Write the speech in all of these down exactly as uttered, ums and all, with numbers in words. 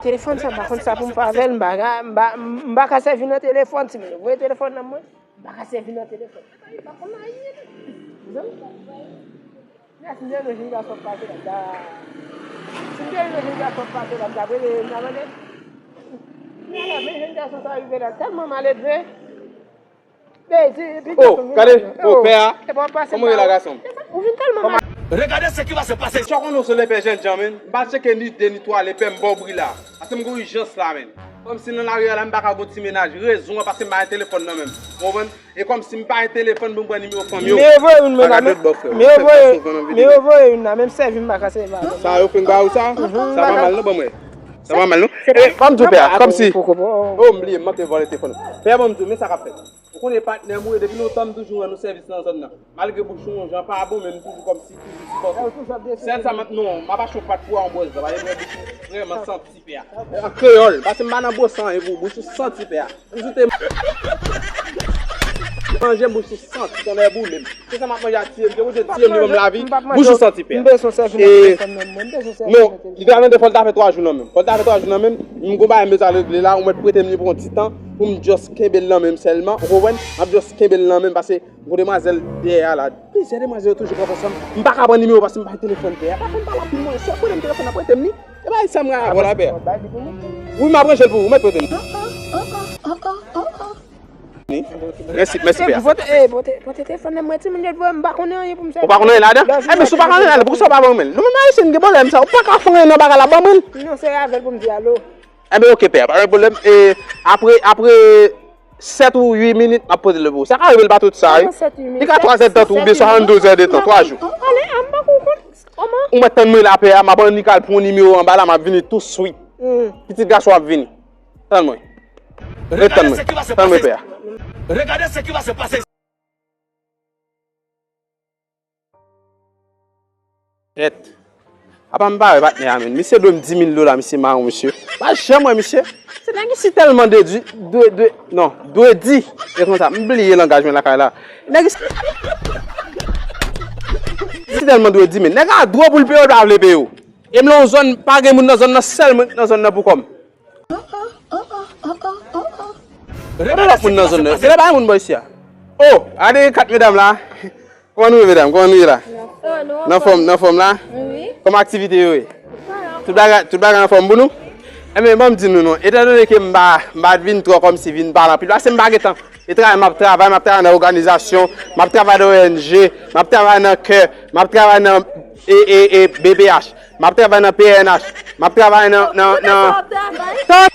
Telefòn sa, m pa konn sa pou m fè avè l, m pa ka, m pa, m pa ka sèvi nan telefòn, timoun. Voye telefòn nan mwen, m pa ka sèvi nan telefòn. M pa konn anyen. Zanmi. Mèsi, m te wè jèn gason ap pase la, m ta, si m te wè jèn gason ap pase la, m ta rele, m ta mande. Men jèn gason sa rive la, tèlman maledve. Oh, gade, oh, pè a. Kòman w ye la, gason m? Ou vin tèlman mal. Regardez ce qui va se passer. Sa w konnen w se lepè jènjan, men. M pa tcheke ni de ni twa lepè, m ba w bri la. Paske m gen ijans la, men. Kòmsi nan lari a la, m pa ka gon ti mennaj. Rezon an, paske m pa gen telefòn nan men m. Ou konprann? E kòmsi m pa gen telefòn pou m pran nimewo fanmi yo. Mwen voye youn, men. Mwen voye, mwen voye youn la, menm sèvi m pa ka sèvi avè l. Sa yo fin ba ou sa? Sa pa mal, non, ban mwen. Sa pa mal, non. E, ban m di w, pè a, kòmsi. Oh, m bliye, m manke vòlè telefòn. Pè a, ban m di w, men sa k ap fèt. Ou konnen patnè m ou ye, depi lontan m toujou rann ou sèvis nan zòn nan. Malgre bouch ou yon jan pa bon, men m toujou kòmsi toujou sipòte w. Sèl sa m ap, non, m ap achte yon pat pou ou, yon bwòs dlo, paske m wè bouch ou vrèman santi, pè a. An kreyòl, paske m pa nan bwòs anyen pou ou, bouch ou santi, pè a. M sou te manje bouch ou santi, tonnè boule m. Se sa m ap manje a tiye m, ke Bondye tiye m, li ban m lavi, bouch ou santi, pè a. E, non, literalman, fò l ta fè twa jou nan men m. Fò l ta fè twa jou nan men m, m gon bagay m bezwen al regle la, ou mèt prete m li pou yon ti tan, pou m just kenbe l nan men m sèlman, ou konprann? M ap just kenbe l nan men m, paske m gon demwazèl dèyè a la, plizyè demwazèl yo toujou pran pòs la, m pa ka pran nimewo paske m pa gen telefòn, pè a. Pa fè m pale anpil, mwen, si w ap prete m telefòn nan, prete m li, e bagay sa m gen avè w la, pè a. Wi, m ap ranje l pou ou, ou mèt prete m li. Mèsi, mèsi, pè a. Pote, eh, pote, pote telefòn nan mwen, timoun yo voye m, m pa konnen anyen pou m sèvi. Ou pa konnen anyen ladan? Enben, si w pa konnen anyen ladan, poukisa w pa ban mwen l? Nou menm Ayisyen, n gen pwoblèm sa. Ou pa ka fè anyen nan bagay la, ban mwen l. Non, se avè l pou m di alo. Enben, oke, pè a, pa gen pwoblèm. E apre, apre sèt ou uit minit, m ap pote l pou ou. Sa ka rive l pa tout sa, wi. Li ka twa zè de tan tou, oubyen swasanndouz zè de tan, twa jou. Ale, a, m pa konprann. Kòman? Ou mèt tann mwen la, pè a, m ap annik al pran yon nimewo anba la, m ap vini touswit. Pitit gason ap vini. Tann mwen. Ret tann mwen. Tann mwen, pè a. Regardez ce qui va se passer. Tèt. Apa m pa wè patnè a, men. Misye dwe m di mil dola, misye mawon, misye. Pa janm wè misye. Se nèg isi tèlman dwe di, dwe, dwe, non, dwe di. E konsa, m bliye langaj mwen lakay la. Nèg isi, isi tèlman dwe di, men. Nèg a dwe pou l peye w, l pa vle peye w. E m nan yon zòn, pa gen moun nan zòn nan, sèl mwen nan zòn nan pou kò m. Kote lòt moun nan zòn nan? Genlè pa gen moun bò isi a. Oh, gade kat medam la. Kòman nou ye, medam? Kòman nou ye la? Nan fòm, nan fòm la? Kòman aktivite yo ye? Tout bagay, tout bagay anfòm pou nou? Enben, ban m di nou non. Etandone ke m pa, m pa t vin twò kòmsi vin pale anpil, paske m pa gen tan. E travay, m ap travay, m ap travay nan òganizasyon, m ap travay nan O N G, m ap travay nan kè, m ap travay nan, e, e, e, B P H, m ap travay nan P N H, m ap travay nan, nan, nan. Tann!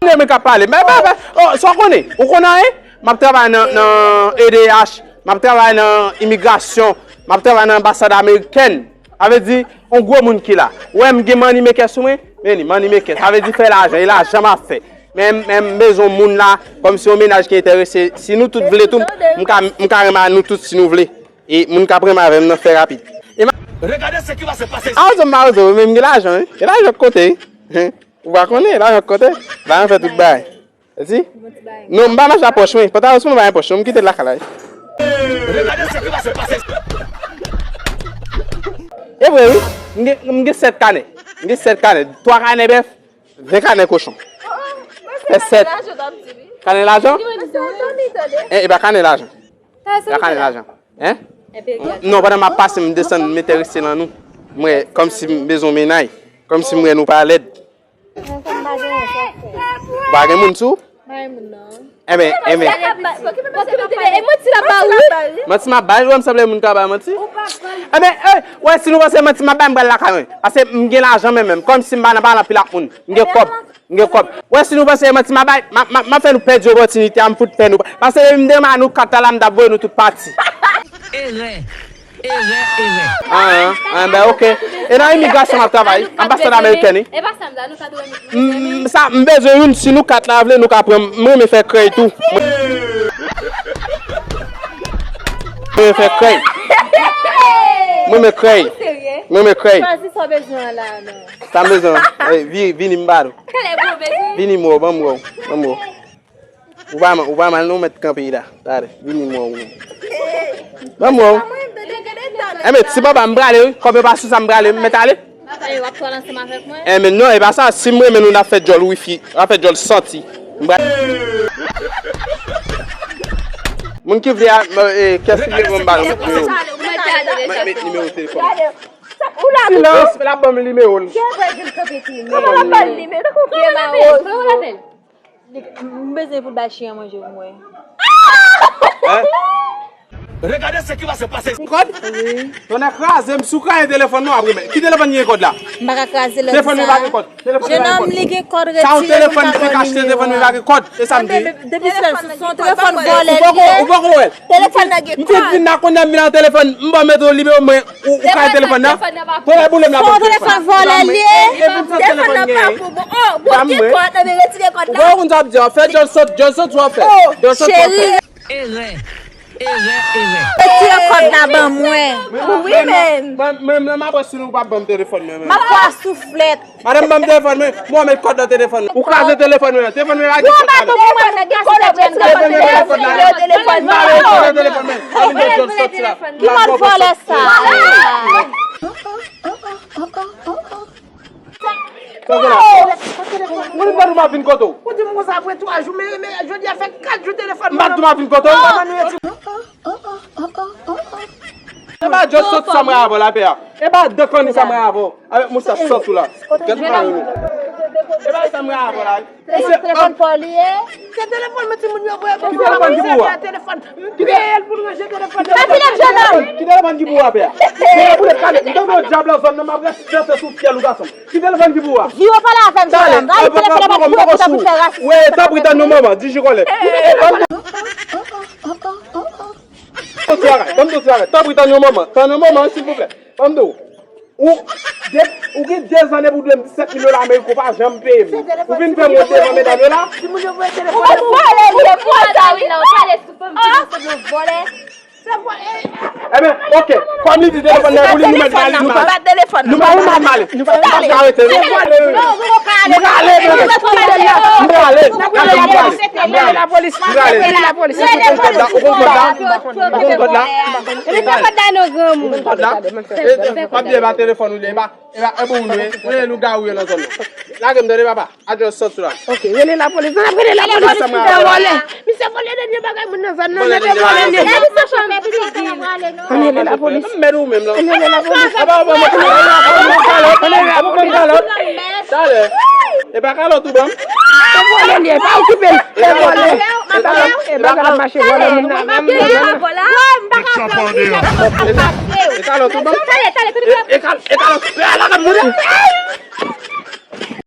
Mwen k ap pale. Men, men, men, oh, sa w konnen? Ou konn anyen? M ap travay nan, nan E D H, m ap travay nan imigrasyon, m ap travay nan anbasad amerikèn. Sa vle di, yon gwo moun ki la. Ou wè m gen money maker sou mwen? Men li, money maker. Sa vle di fè lajan. E lajan m ap fè. Men, men m bezwen moun la, kòmsi yon mennaj ki enterese. Si nou tout vle tou, m ka, m ka renmen nou tout si nou vle. E moun k ap renmen avè m nan fè rapid. E m a... Regardez ce qui va se passer. A, ozo m pa ozo, men m gen lajan, wi. E lajan k kote, wi. Ou pa konnen, lajan k kote. Lajan fè tout bagay. Esi? Non, m pa mache a pòch mwen. Pantalon sou mwen pa gen pòch non, m kite l lakay la. E vre wi. M gen, m gen sèt kanè. M gen sèt kanè. Twa kanè bèf, ven kanè kochon. Fè sèt. Kanè lajan? E, e pa kanè lajan. E pa kanè lajan. Hein? Non, pandan m ap pase, m desann, m enterese nan nou. Mwen, kòmsi m bezwen mennaj. Kòmsi m wè nou pa lèd. Ou pa gen moun sou? Pa gen moun, non. Enben, enben. Manti m ap bay, ou wè m sanble moun k ap bay manti? Enben, eh, wè, si nou panse manti m ap bay, m pral lakay mwen. Paske m gen lajan men menm. Kòmsi m pa nan pale anpil ak moun. M gen kòb. M gen kòb. Wè, si nou panse manti m ap bay, m ap, m ap, m ap fè nou pèdi opòtinite a, m fout fè nou. Paske depi m demare nou kat la, m t ap voye nou tout pati. Erè. Erè, erè. Ah, ah, ben, ok. E nan imigrasyon m ap travay, anbasad amerikèn, wi. E pa sa m di a, nou pa dwe... Mm, sa, m bezwen youn, si nou kat la vle, nou ka pran m. M renmen fè krèy tou. M renmen fè krèy. M renmen krèy. M renmen krèy. Chwazi sa w bezwen an la, non. Sa m bezwen an. Eh, vi-, vini m ba nou. Vini m wè w, ban m wè w. Ban m wè w. Ou pa mal, ou pa mal non, ou mèt kanpe la. Gade, vini m wè w. Ban m wè w. Enben, ti baba, m prale, wi. Kòm yo pa sou sa, m prale, m mèt ale. Sa yo ap pale ansanm avèk mwen? Eh, men non, e pa sa. Si m renmen nou, n ap fè djòl wifi, n ap fè djòl santi. M pral. Moun ki vle a, eh, kiyès ki vle ban m ba nou nimewo? Mwen met nimewo telefòn. Silans, l ap ban m nimewo l. Kòman l ap ban l nimewo? Tankou vye mawozo. M bezwen pou l bay chen an manje pou mwen. Hein? Regardez ce qui va se passer. Kòd? Wi. Tonnè kraze m, si w kraze telefòn nan, w ap remèt. Ki telefòn ki gen kòd la? M pa ka kraze l. Telefòn mwen pa gen kòd. Telefòn mwen pa gen kòd. Jenòm, li gen kòd, retire pou m ka ba w nimewo a. Sa yon telefòn ki te achte, telefòn mwen pa gen kòd. E sa m di? Depi se yon telefòn vòlè li ye. Ou poko wè? Telefòn nan gen kòd. M te vin la kounye a, m vin ak telefòn, m ba w mete nimewo mwen, ou, ou kraze telefòn nan. Tonnè boule m la ban m telefòn. Son telefòn vòlè li ye. Telefòn nan pa pou bon. Oh, bon, gen kòd, men retire kòd la. Ou pa konn sa w ap di, w ap fè djòl sòt, djòl sòt w ap fè. Oh, djòl sòt w ap fè. Cheri. Erè, erè, erè. Retire kòd la ban mwen. Wi, men. Men, men, men, m ap wè si nou p ap ban m telefòn mwen, men. M ap ba w souflèt. Madanm, ban m telefòn mwen. Mwen met kòd nan telefòn nan. Ou kraze telefòn mwen. Telefòn mwen pa gen kòd la. Telefòn mwen pa gen kòd la. Telefòn mwen. Ki mòd vòlè sa? Moun pa nou ma vin kote w. Ou di m konsa apre twa jou, men, men jodi a fè kat jou telefòn mwen. M pa di w ma vin kote w. E pa djòl sòt sa mwen avè w la, pè a. E pa dan kanni sa mwen avè w. Avèk mouchach sòt ou la. Gèt mwen nou. E pa sa mwen avè w la. Telefòn, telefòn pa w li ye. Se telefòn mwen timoun yo voye ban mwen. Ki telefòn ki pou ou a? Telefòn. Ki te el pou l ranje telefòn. Ki telefòn ki pou ou a, pè a? Mwen pou le kale. M tande yon dyab nan zòn nan, m ap rete sou fyèl ou gason. Ki telefòn ki pou ou a? Viro pale avè m, jenòm. Ay, telefòn nan pa pou ou, pou ta pou fè rasis. Wè, tanpri tann yon moman, di jikòlè. Ban m di w ti bagay, ban m di w ti bagay. Tanpri tann yon moman, tann yon moman, silvouplè. Ban m di w. Ou, de, ou gen de zan depi w dwe m disèt mil dola Amerik, ou pa janm peye m. Ou vin fè m wont devan medam yo la. Ou vòlè li ye, vòlè sa wi. Ou pale sou fanm ki sanble vòlè. Ebyen, oke. Kòm li di telefòn nan pou li, nou mèt ba li, nou ba li. Nou ba li, nou ba li. Nou pa ka rete. M prale, m prale. M prale. M prale. M prale. Ou konn kòd la? Ou konn kòd la? Ou konn kòd la? Ou konn kòd la? Ou konn kòd la? E, e, pa bliye ba telefòn ou li, e ba. E ba, e bon, nou, e, nou lougawou yo nan zòn nan. Lage m tande, papa. Adjòl sòt sou la. Ok, rele lapolis. N ap rele lapolis. Misye vòlè. Misye vòlè dènye bagay moun nan zòn nan. Vòlè dènye bagay. Misye vòlè. Ann rele lapolis. M mèt ou menm la. Ann rele lapolis. Apa ou ban mwen kalòt? Apa ou ban mwen kalòt? Talè. E pa kalòt ou ban m? Se vòlè li ye, pa okipe l. Se vòlè. E pa kalòt, e pa kalòt mache vòlè moun nan. E kalòt ou ban m? E, e kal-, e kalòt. E ala k ap jwenn.